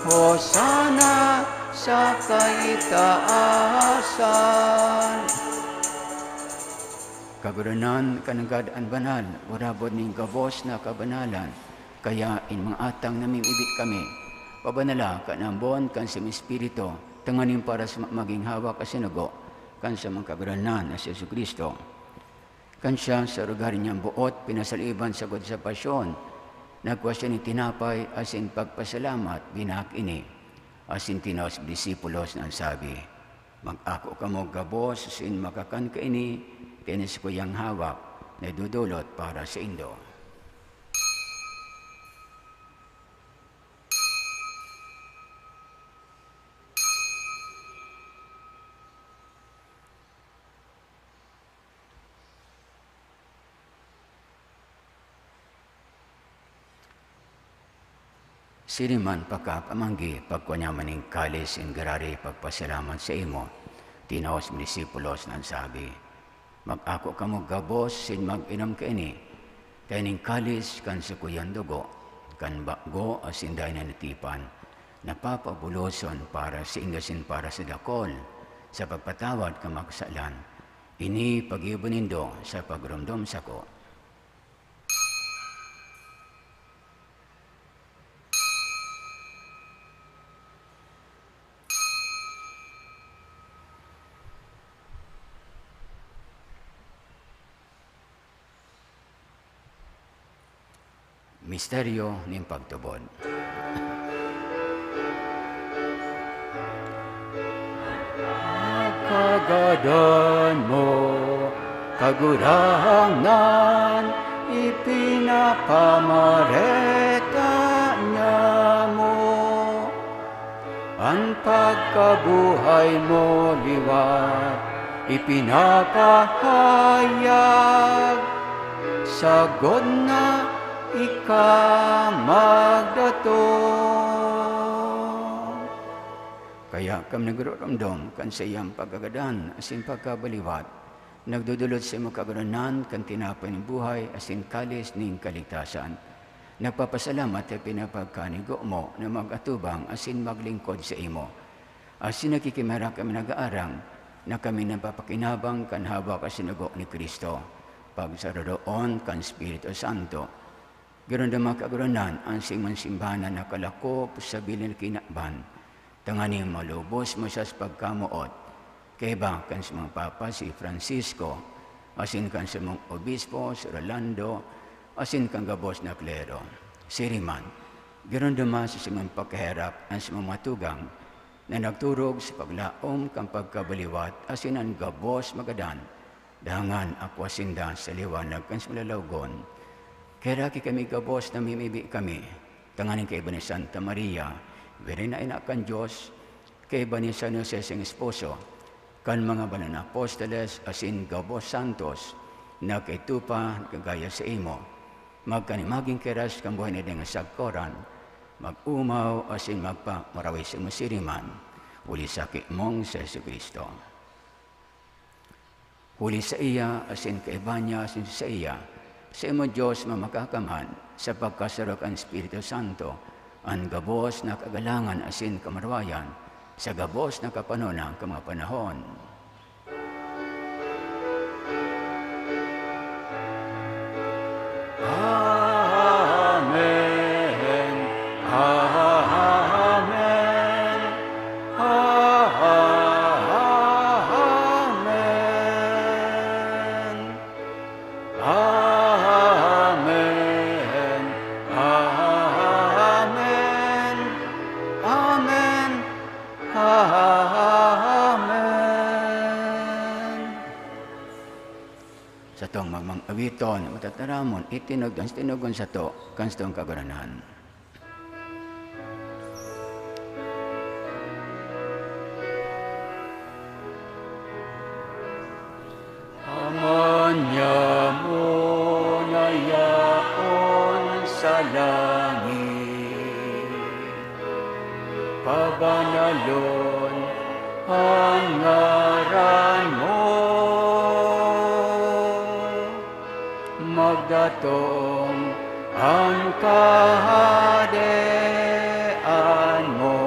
Hosana sa kaitaasan. Kagurangnan, ka nanggad an banal, urabon nin gabos na kabanalan. Kaya in mga atang namimibi kami, pabanala kan ambon kan saimong Espiritu, tanganing para sa ma-, magin hawak asin dugo kan samong Kagurangnan na si Jesu-Cristo. Kan siya sa lugar niyang boot pinasaliban sagkod sa pasyon, nagkua siya nin tinapay asin pagpasalamat, binaak ini, asin tinaw sa disipulos na an sabi, "Mag-ako kamo gabos asin makakan kaini, ta ini sakuyang hawak na idodolot para saindo." Siring man pagkakamanggi, pagkua niya man nin kalis nin giraray pagpasalamat saimo, tinaw sa disipulos na an sabi, "Mag-ako kamo gabos asin mag-inom kaini, ta ining kalis kan sakuyang dugo, kan bago asin daing na tipan, na papabuloson para saindo asin para sa dakul, sa pagpatawad kan mga kasalan. Ini paggibo nindo sa pagromdom sako." Misteryo nin pagtubod. Kagadan mo, Kagurangnan, ipinapamareta niamo. An pagkabuhay mo liwat ipinapahayag, sagkod na ika magdatong. Kaya kami nagrurumdom kan saiyang pagkagadan asin pagkabaliwat, nagdodolot sa imo kagurangnan kan tinapay nin buhay asin kalis nin kaligtasan. Nagpapasalamat ta pinapagkanigo mo na mag-atubang asin maglingkod sa imo. Asin nakikimarak kami nag-aarang na kami napapakinabang kan hawak asin dugo ni Cristo, pagsararoon kan Espiritu Santo. Giromdoma, Kagurangnan, an saimong simbahan na nakalakop sa bilin na kinaban, tanganing malubos mo siya sa pagkamoot, kaiba kan samong Papa, si Francisco, asin kan samong Obispo, si Rolando, asin kan gabos na klero. Siring man, giromdoma sa samong pagkaherak an samong mga tugang na nagturog sa paglaom kan pagkabaliwat asin an gabos magadan, dangan akua sinda sa liwanag kan salalawgon. Kaheraki kami gabos, namimibi kami, tanganing kaiba ni Santa Maria, Birhen na Ina kan Dios, kaiba ni San Jose siyang esposo, kan mga banal na apostoles asin gabos santos na kaidto pa nagkagaya saimo, magkan magin kahiras kan buhay na dai sagkoran, mag-omaw asin magpamarahay saimo siring man, huli sa aki mong si Jesu-Cristo. Huli saiya, asin kaiba niya, asin saiya, saimo, Dios na Makakamhan, sa pagkasaro kan Espiritu Santo, an gabos na kagalangan asin kamurawayan, sa gabos na kapanonan kan mga panahon. Amen. Amen. Amen. Amen. Amen. Amen. Amen. Satong magmang awiton, matataramon, itinugdan sa tinugon sato, kan satong Kagurangnan. Ama nyamo na yaon sa langit, pabanalon an ngaran mo. Magdatong an Kahadean mo,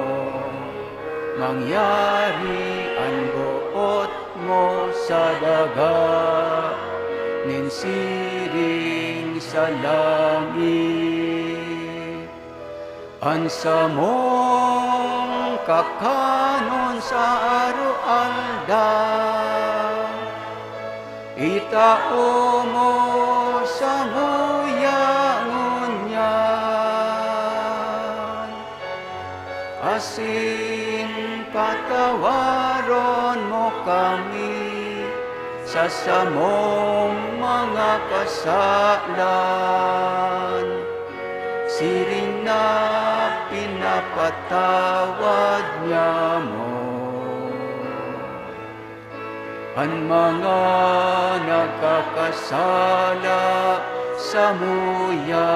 mangyari an boot mo sa daga nin siring sa langit. An samong kakanon sa aroaldaw, itao mo samuya ngunyan, asin patawaron mo kami sa samong mga kasalan, siring na pinapatawad nyamo an mga nagkakasala samuya.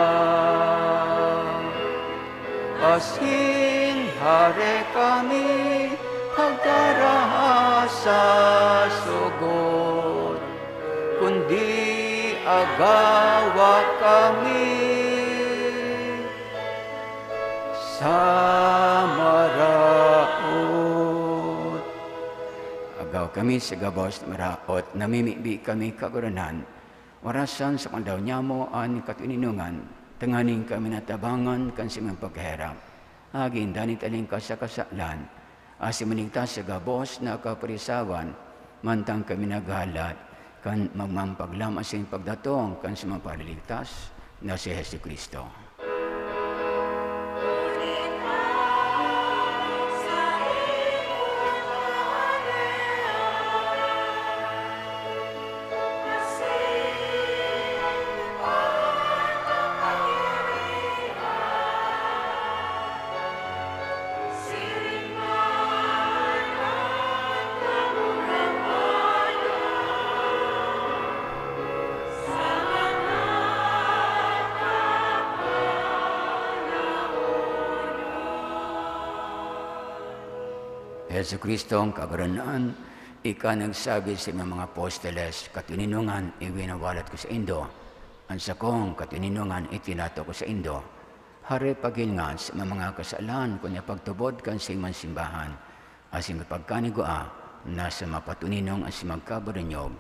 Asin hare kami pagdaraha sa sugod, kundi agawa kami sa maraot. Agawa kami sa gabos na maraot, namimibi kami, Kagurangnan, orasan sa aldaw nyamo an katoninongan, tanganing kami natabangan kan samong pagkaherak. Agin danit alingkas sa kasalan, asin maligtas sa gabos na kaparisawan, mantang kami naghahalat kan magmang paglaom asin pagdatong kan samong Paraligtas na si Jesu-Cristo. Jesu-Cristo, ang Kagurangnan, ika nagsabi sa imong mga apostoles, "Katoninongan iwinawalat ko saindo, an sakong katoninongan itinatao ko saindo." Hari, paghingan sa mga kasalan, kunya pagtubod kan saimong simbahan, asin pagkanigwaa na sa mapatoninong asin magkabarinyog,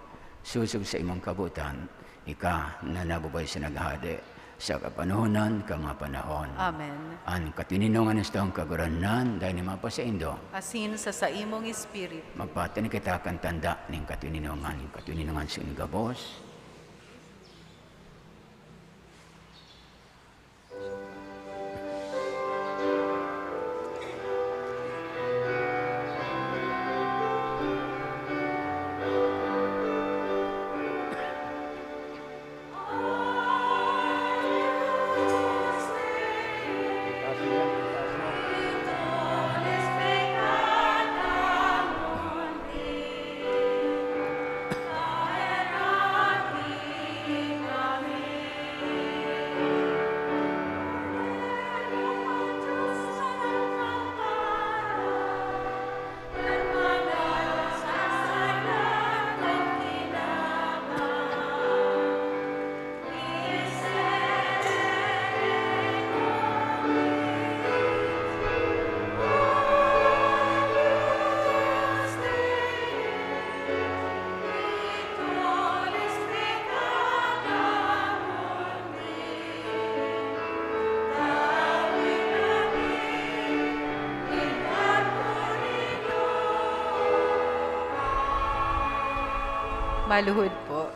sosog sa imong kabotan, ika na nabubuhay sa naghahade sa kapanahonan kan mga panahon. Amen. An katoninongan nin satong Kagurangnan, dai na mapasaindo. Asin sa saimong espiritu. Magpatani kita kan tanda nin katoninongan, nin katoninongan sa gabos. Maluhod po.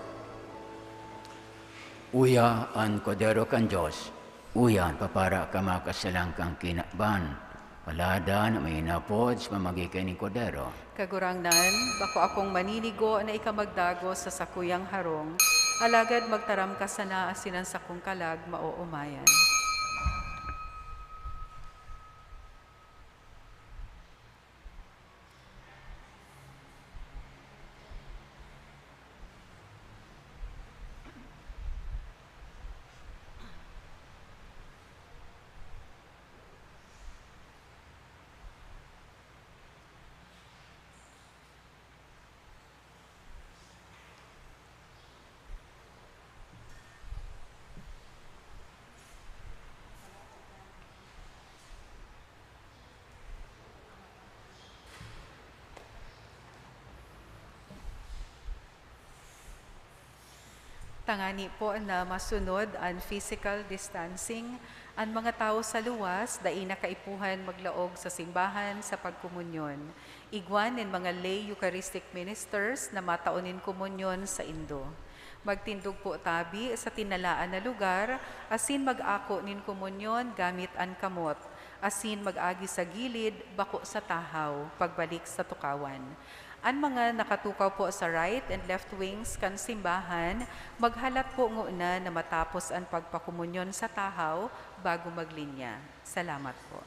Uya an Kordero kan Dios, uya an papara kan mga kasalan kan kinaban. Palada na may inapod sa pamamagitan nin Kordero. Kagurangnan, bako akong maninigo na ika magdagos sa sakuyang harong, alagad magtaram ka sana asin an sakong kalag maoomayan. Tangani po na masunod an physical distancing, an mga tawo sa luwas dai na kaipuhan maglaog sa simbahan sa pagkomunyon. Igwa nin mga lay Eucharistic ministers na matao nin komunyon saindo. Magtindog po tabi sa tinalaan na lugar asin mag-ako nin komunyon gamit an kamot, asin mag-agi sa gilid, bako sa tahaw, pagbalik sa tukawan. An mga nakatukaw po sa right and left wings kan simbahan, maghalat po ngona na matapos an pagpakomunyon sa tahaw bago maglinya. Salamat po.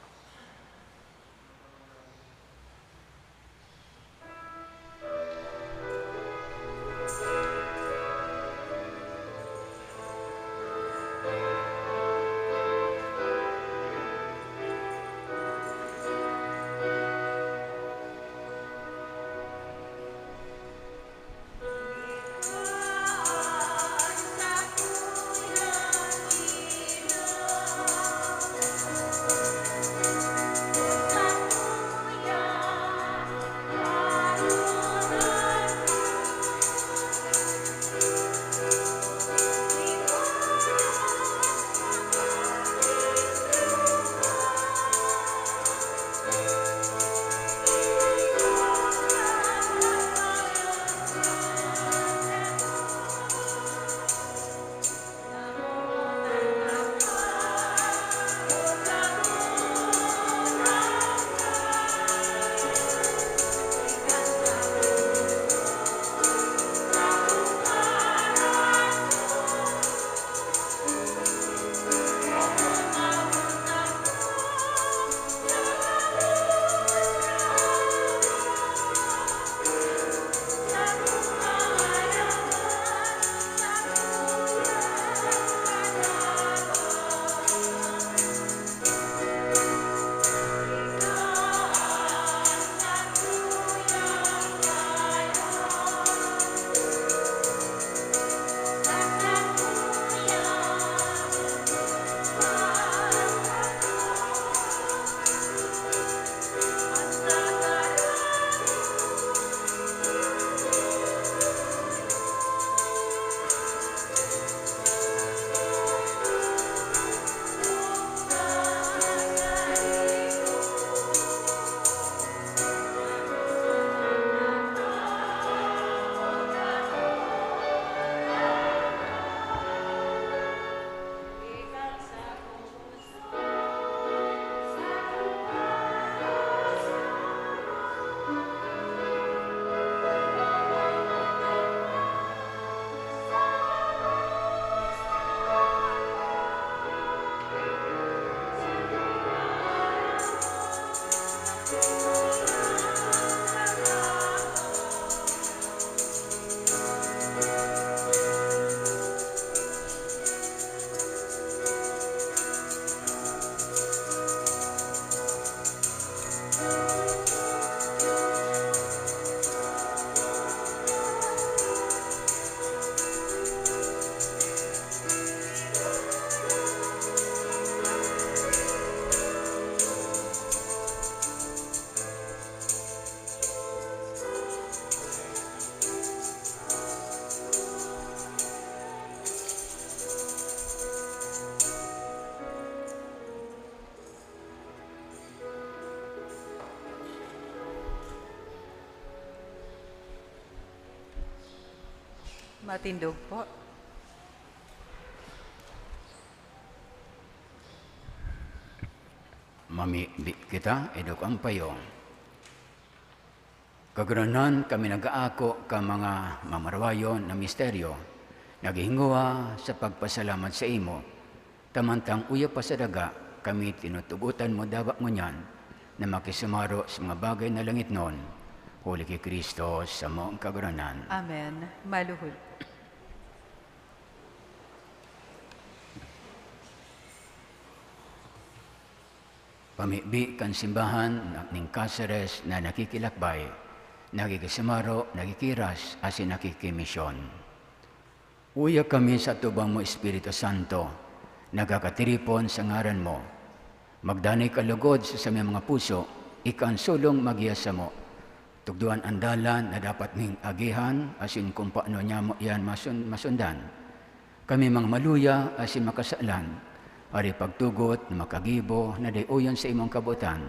Matindog po. Mamibi kita, idog ang payo. Kagurangnan, kami nag-aako ka mga mamarawayon na misteryo, naghihinguha sa pagpasalamat sa imo, tamantang uya pa sa daga, kami tinutugotan mo dawa ngunyan na makisumaro sa mga bagay na langitnon, huli ki Cristo, samong Kagurangnan. Amen. Maluhod. Pamibi kan simbahan na, ning Caceres na nakikilakbay, nakikisumaro, nakikiras, asin nakikimisyon. Uya kami sa atubang mo, Espiritu Santo, nagkakatiripon sa ngaran mo. Magdanay ka lugod sa samiyang mga puso, ika an solong maghiya samo. Tukdoan an dalan na dapat ning agihan, asin kung paano niamo iyan masun-, masundan. Kami mga maluya asin makasalan, ari pagtugot na makagibo na dayoyon sa imong kabotan.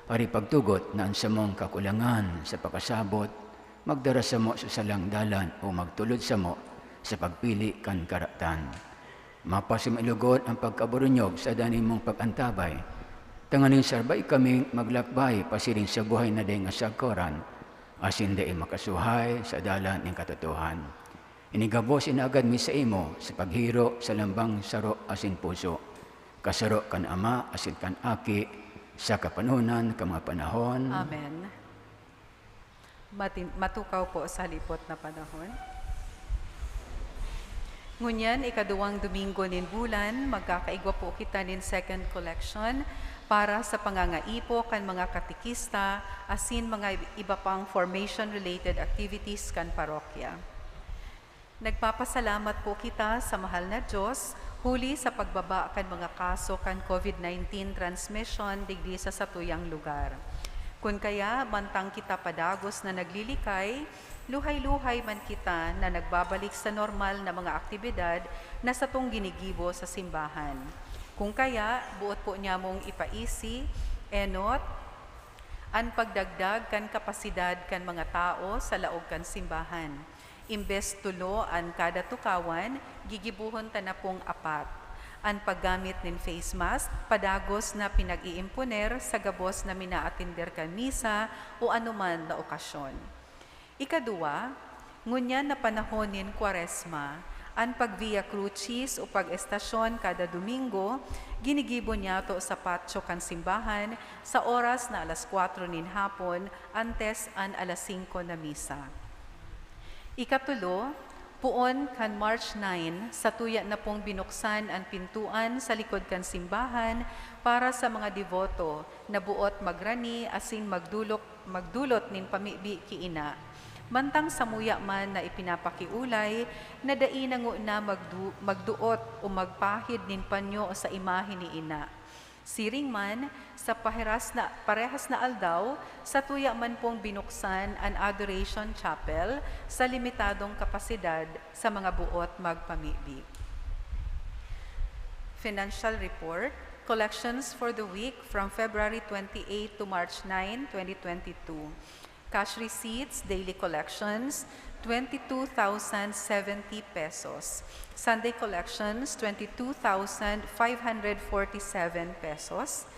Ari pagtugot na an samong kakulangan sa pakasabot, magdara samo sa salang dalan o magtulod samo sa pagpili kan karatan. Mapasumilugod ang pagkaburonyog sa danay mong pag-antabay, tanganing sarbay kaming maglakbay pasiring sa buhay na daing asagkoran, asin dai makasuhay sa dalan nin katotohan. Ini gabos inagad mi saimo sa paghiro sa lambang saro asin puso, kasaro kan Ama asin kan Aki, sa kapanonan kan mga panahon. Amen. Matin-, matukaw po sa halipot na panahon. Ngunyan, ikaduwang Domingo nin bulan, magkakaigwa po kita nin second collection para sa pangangaipo kan mga katekista asin mga iba pang formation-related activities kan parokya. Nagpapasalamat po kita sa mahal na Diyos huli sa pagbaba kan mga kaso kan COVID nineteen transmission digdi sa satuyang lugar. Kun kaya, mantang kita padagos na naglilikay, luhay-luhay man kita na nagbabalik sa normal na mga aktibidad na satong ginigibo sa simbahan. Kung kaya, boot po nyamong ipaisi, enot, an pagdagdag kan kapasidad kan mga tawo sa laog kan simbahan. Imbes tolo an kada tukawan, gigibohon ta na pong apat. An paggamit nin face mask, padagos na pinag-iimponer sa gabos na minaatender kan misa o anoman na okasyon. Ikaduwa, ngunyan na panahon nin Kwaresma, an pag-Via Crucis o pag-estasyon kada Domingo, ginigibo nyato sa patio kan simbahan sa oras na alas kwatro nin hapon, antes an alas singko na misa. Ikatulo, poon kan March nine, satuya na pong binuksan an pintuan sa likod kan simbahan para sa mga deboto na boot magrani asin magdulok, magdulot nin pamibi ki Ina. Mantang samuya man na ipinapakiolay na dai na ngona magdu-, magduot o magpahid nin panyo sa imahe ni Ina. Siring man, sa paheras na, parehas na aldaw, satuya man pong binuksan an Adoration Chapel sa limitadong kapasidad sa mga boot magpamibi. Financial report, collections for the week from February twenty-eight to March nine, twenty twenty-two. Cash receipts, daily collections, twenty-two thousand seventy pesos. Sunday collections, twenty-two thousand five hundred forty-seven pesos.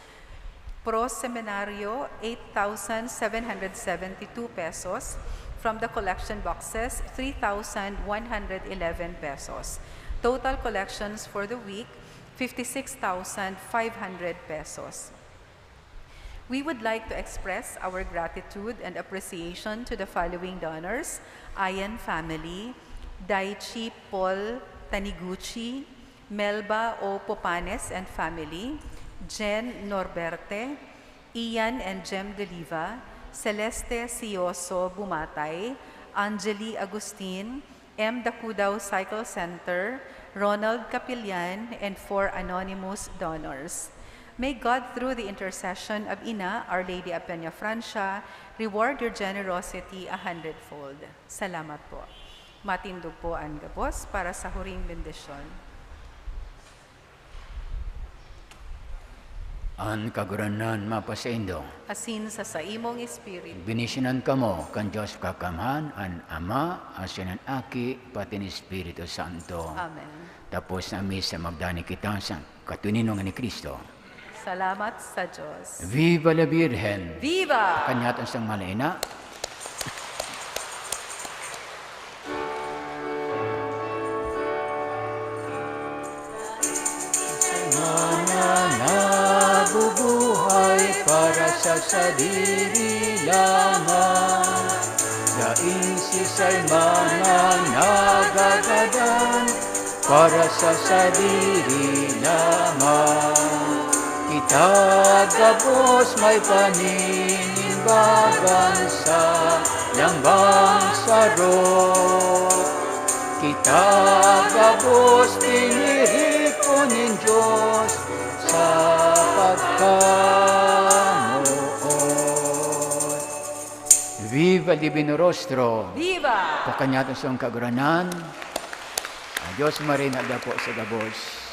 Pro Seminario, eight thousand seven hundred seventy-two pesos. From the collection boxes, three thousand one hundred eleven pesos. Total collections for the week, fifty-six thousand five hundred pesos. We would like to express our gratitude and appreciation to the following donors: Ayan family, Daichi Paul Taniguchi, Melba O Popanes and family, Jen Norberte, Ian and Jem Deliva, Celeste Sioso Bumatay, Angeli Agustin, M Dacudaw Cycle Center, Ronald Capillan, and four anonymous donors. May God, through the intercession of Ina, Our Lady of Peña Francia, reward your generosity a hundredfold. Salamat po. Matindog po an gabos para sa huring bendisyon. An Kagurangnan mapasaindo. Asin sa saimong espiritu. Benisyonan kamo kan Dios Kakamhan, an Ama, asin an Aki, pati an Espiritu Santo. Amen. Tapos na ang misa, magdanay kita sa katuninongan ni Cristo. Salamat sa Dios. Viva la Virgen! Viva! Kanyatan sang malaina. Sa mga nabubuhay para sa sadiri lamang, daing sisay man ang nagagadan para sa sadiri lamang. Kita gabos may paninimbagan sa lambang saro. Kita gabos tiniripon nin Dios sa pagkamoot. Viva el Divino Rostro! Viva! Pakanyatan sa Kagurangnan. Adios, Maria na dapo sa gabos.